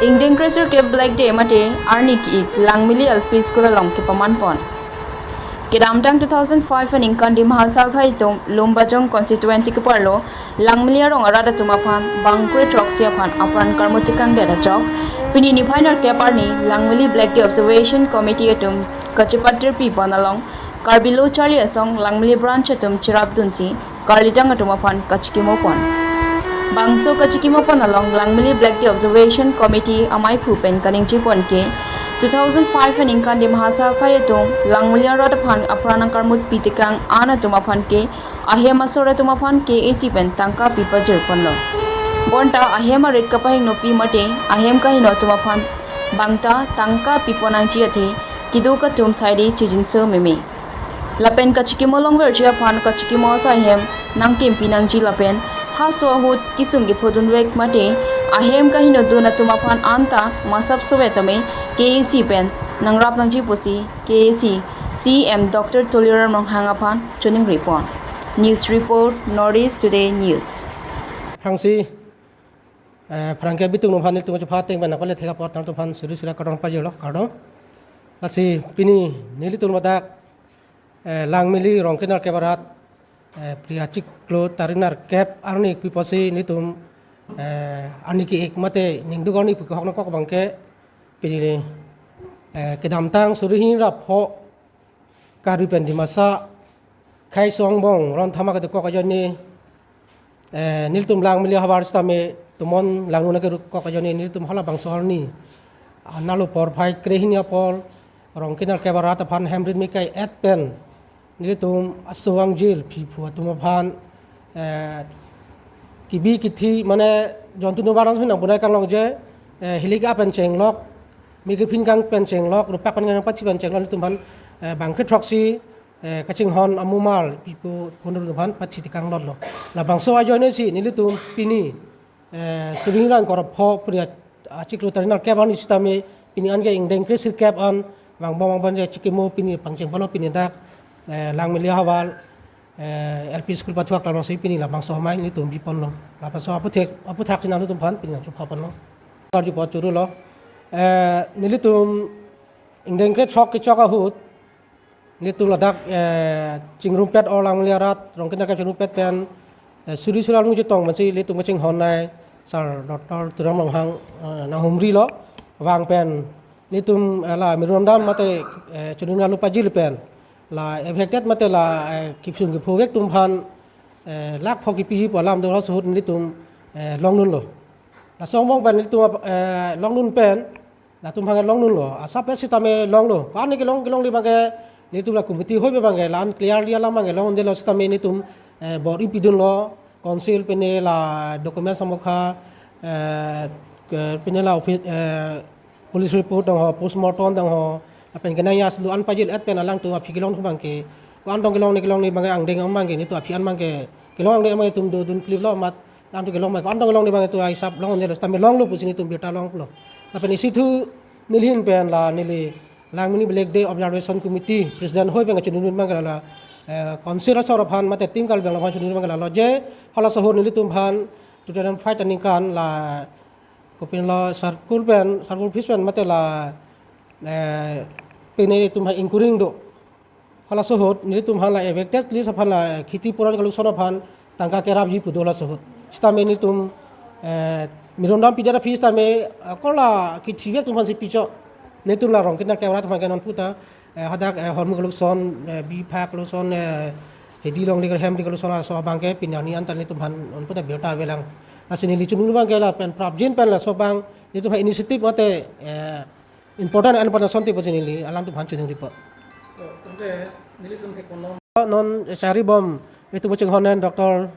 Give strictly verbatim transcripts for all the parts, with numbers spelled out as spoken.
Ingdeng kre sirkep Black Day mate arni ki-ik Langmili L P School along kepaman pon. Kedamtang two thousand five aningkan Dima Hasao akhei atum Lumbajong constituency keparlo Langmili arong arat atum aphan bangkre throksi aphan apran karmut tekangdet ajok, pini niphai nerkep arni Langmili Black Day Observation Committee atum kachepatirpi pon along Karbi Lo Charli Asong Langmili branch atum cherapdunsi karlidang atum aphan kachikimo pon. Bangso kachikimo pon along Langmili Black Day Observation Committee amei aphu pen kaningje pon ke two thousand five aningkan Dima Hasao akhei atum Langmili arat aphan apran angkarmut pitekang an atum aphan ke ahem asor atum aphan K A C pen tangka pipajir ponlo. Bonta ahem arit kapahingnopi mate ahem kahingno atum aphan bangta tangka piponangji athe keduk atum saide chijinso meme. Lapen kachikimo longverji aphan kachikimo asai ahem nangkimpi nangji lapen haso ahut kesung kephodunvek mate ahem kahingnodun atum aphan anta masap sove tame K A C pen nangrap nangji pusi K A C C E M Doctor Tuliram Ronghang aphan choningri pon. News report, North East Today News. Aphrangsi, eh, pherangke bitung atum aphan nelitum chepha ateng pen nangpale thek apot nangtum aphan suri suri kardom pajirlo, kardom. Lasi pini nelitum ladak, eh, Langmili Rongkre nerkep arat, eh, phli achiklo tari nerkep arni ik pi pusi nelitum, eh, arni ki-ik mate ningduk arni ik pi kehok nangkok abangke pini, eh, kedamtang suri hini ra pho Karbi pen Dimasa khei asong angbong ron thama kedokok ajoine, eh, nelitum Langmili ahavar sitame tomon langnun akedokok ajoine nelitum halabangso arni, ah, nalo porphai kre hini apor Rongkre nerkep arat aphan hem rit me kai-et pen nelitum aso angjir phiphu atum aphan, eh, kebi kethe mane jontu nubaran sui nang bunai kanglongje, eh, hilik apen chenglok, mikir phin kang pen chenglok, rupak pen kang pathi pen chenglok, nelitum aphan, eh, bangkre throksi, eh, kachinghon amumar pipo phunur atum aphan pathi tekang lotlo. Labangso ajoine si nelitum pini, eh, suri hini ra ingkoi ra pho phli achiklo tari nerkep arni sitame pini an ke ingdeng kre sirkep an vangbom vangbom je chikimo pini pangcheng palo pini dak, eh, Langmili ahavar, eh, L P school pathuak labangso pini labangso amei nelitum bi ponlo. Labangso aphuthak, aphuthak si nangtum aphan pini nangchepha ponlo. Karju apot chorolo. Eh, nelitum ingdeng kre throk kechok ahut nelitum ladak, eh, chingrumpet, o Langmili arat Rongkre nerkep chingrumpet pen, eh, suri suri along chetong pensi nelitum kachinghon nei Sir Doctor Tuliram Ronghang, eh, nanghumrilo. Vang pen nelitum, eh, la Mizoram dam mate, eh, choningri alo pajir pen la affected mate la, eh, kesung kephovek atum aphan, eh, lakh pho kepiji pu alam do, laso ahut nelitum, eh, longdunlo. Laso angbong pen nelitum, eh, longdun pen latum aphan longdunlo. Asap sitame longlo. Ko-an kelong kelongji abangke nelitum la committee hoi abangke la-an clearly alam abangke longdelo sitame nelitum, eh, bor-i pidunlo. Council pine la documents amokha, eh, ke-, pine la office, eh, police report dang ho, postmortem dang ho, lapen kenang ya selu an pajir-et pen alangtum aphi kelong abangke, ko-an tong kelongji kelongji abangke angdeng abangke nelitum aphi an abangke kelong angdeng abangke nelitum dodun kliplo amat alangtum kelong abangke ko-an tong kelongji abangke nelitum ahisap longdelo sitame longlo pusi nelitum birta longlo. Lapen isi thu neli ahin pen la neli Langmili Black Day Observation Committee President hoi pen kachiningri abangke la, eh, Council asor aphan mate Team Karbi Anglong aphan chiningri abangke lalo je halaso ahut nelitum aphan two thousand five aningkan la kopinlo circle pen, circle office pen mate la, eh, pine itum ha ingkuring do. Halaso ahut nelitum aphan la affected list aphan la khiti puron kalukson aphan tangka kerapji pu do halaso ahut. Sitame nelitum, eh, Mizoram dam pidar aphi sitame, eh, kola kethivek atum aphansi pichot. Nelitum la Rongkre nerkep arat aphan ke non puta, eh, hadak, eh, hormu kalukson, eh, bipha kalukson, eh, hedi longle hem di kalukson laso abangke pini arni anta nelitum aphan non puta birta avelang. Lasi neli chiningri abangke lapen prapjin pen laso abang nelitum aphan initiative mate, eh, important and important asonte pusi neli alangtum aphan chiningri apot. Oh, ante nelitum ke kono. Non charibom itum kachinghon nen Doctor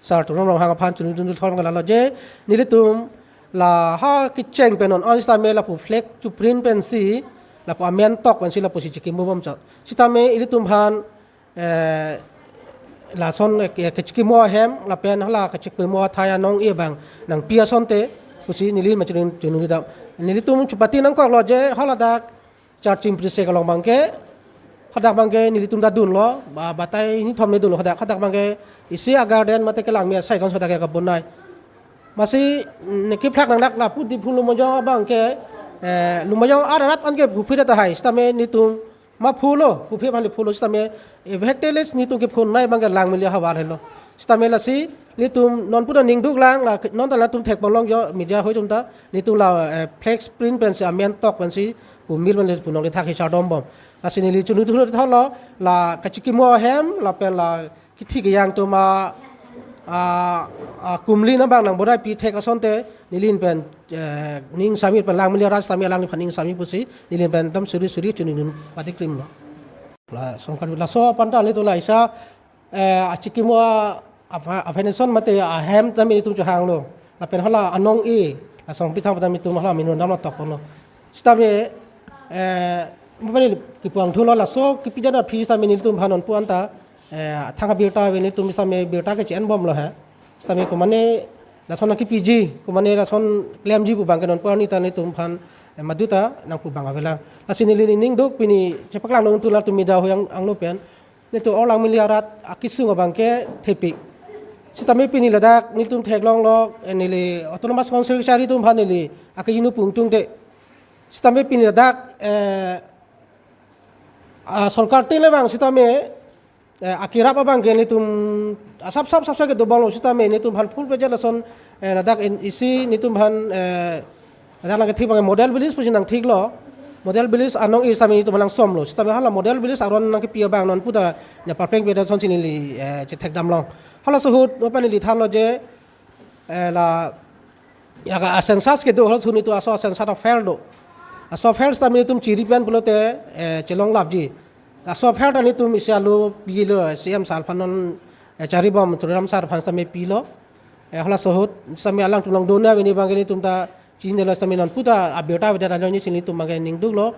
Sir Tuliram Ronghang aphan chiningri dun thor abangke lalo je nelitum la ha kecheng pen non, on sitame lapu flag cheprint pensi lapu amen tok pensi lapusi chikimo bomchot. Sitame ilitum aphan, eh, lason, eh, ke-, kechikimo ahem lapen hala kechikimo athai anong-e abang nangpi asonte pusi neli ma chining chining dam. Nelitum chupati nangkoklo je haladak Charching Prinsep along abangke hadak abangke nelitum ta dunlo, ba-, batai ni thom ni dunlo hadak, hadak abangke isi a-garden mate kelang me asai jongsi hadak ke kabonai. Masi, mm, kephlak nangdak lapu Diphu Lumbajong abang ke, eh, Lumbajong arat an ke phuphi tahai, sitame netum ma phulo, phuphi aphan le phulo, sitame, eh, vehicles netum kephun nai abang ke Langmili ahavar helo. Sitame lasi, netum non puta ningduk lang, la, non ta latum thek ponlong jo, media hoi atum ta, netum la, eh, flex print pensi, amen tok pensi, pu mill pen le punong le thak hi chardom bom. Lasi neli chunu thulu thalo, la kachikimo ahem, lapen la kithi kejang atum a, a, a, kumli na abang nang borai pi thek asonte, neli pen, eh, ning sami pen Langmili arat sami alangliphan ning sami pusi, neli pen dam suri suri chunu nung pati krim lo. La songkar laso aphan ta le to la isa, eh, achikimo a, a, a foundation mate ahem tame netum chohanglo. Lapen hala anong e, la song pithang tame netum hala minun dam tok ponlo. Sitame, eh, mane kipuang thulo laso kipi jana aphi sitame netum aphan non pu anta, eh, thang abirta ave netum sitame birta ke chen bomlo he. Sitame komane lason nangkipiji, komane lason klemji pu abang ke non pu arni ta netum aphan, eh, maduta nangpu abang avelang. Lasi neli ningduk pini chepaklang nung tu latum media hoi ang, angno pen. Netum Langmili arat akesung abang ke thepik. Sitame pini ladak netum theklonglo, eh, neli Autonomous Council kachari atum aphan neli akejinu pungtung te. Sitame pini ladak, eh, a, sorkar te le abang sitame, eh, akerap abang ke netum asap sap sap sap ke dobomlo sitame netum aphan full budget lason, eh, ladak in isi netum aphan, eh, ladak nangkethik abang model village pusi nangthiklo. Model village anong e sitame netum aphan nangsomlo. Sitame hala model village aron nangkepi abang non puta ne parpeng beda sonsi neli, eh, chethek damlong. Halaso ahut, opa neli thanlo je, eh, la, ya ka a-census kedo halaso ahut netum aso a-census a-fail do. Aso fail sitame netum chiri pen pulote, eh, chelong lapji. Aso fail ta netum isi alo pilo, C M sir aphan non, eh, chari bom, Tuliram sir aphan sitame pilo. Eh, halaso ahut, sitame alangtum along dona vini abang ke netum ta chinilo sitame non puta abirta avedet alo neli si netum abang ke ningduklo.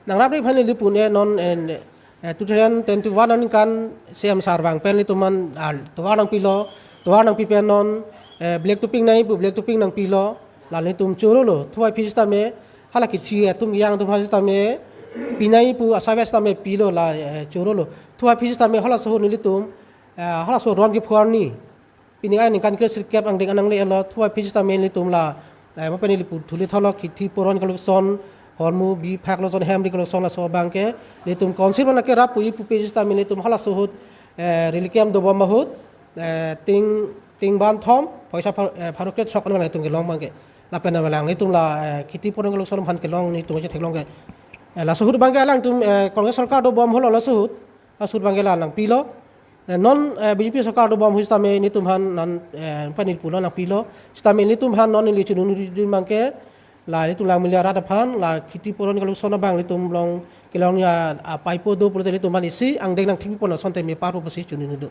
Nangrap ri aphan neli pune non, eh, eh, two thousand twenty-one aningkan C M sir vang pen netum aphan, ah, tovar nangpilo, tovar nangpi pen non, eh, black topping nai pu black topping nangpilo, la netum chorolo, thu aphi sitame, hala kithi atum yang atum aphan sitame, pinai pu asai sitame pilo la, eh, chorolo, thu aphi sitame halaso ahut nelitum, eh, halaso ahut ron kepho arni. Pini aningkan kre sirkep angdeng anang le elo, thu aphi sitame netum la, eh, mane neli pu thuli thalo kithi puron collection, hormu bi phak loson hem ri collection laso abang ke, netum council mana ke rap pu-i pupe sitame netum halaso ahut, eh, relikem dobom ahut, eh, ting, ting ban thom, poisa phar-, eh, pharo kre sok anwar netum kelong abang ke. Lapen avelang netum la, eh, kithi puron collection aphan kelong netum chetheklong ke. Eh, laso ahut abang ke alangtum, eh, Congress sorkar dobom holo laso ahut. Laso ahut abang ke la nangpilo. Eh, non, eh, B J P sorkar dobom ahut sitame netum aphan non, eh, pani pulo nangpilo. Sitame netum aphan non neli chunu nung abang ke la netum Langmili arat aphan la kithi puron collection abang netum along kelong ya, ah, paipo do pulote netum aphan isi angdeng nangthip pon asonte mepar pusi chunu nung do.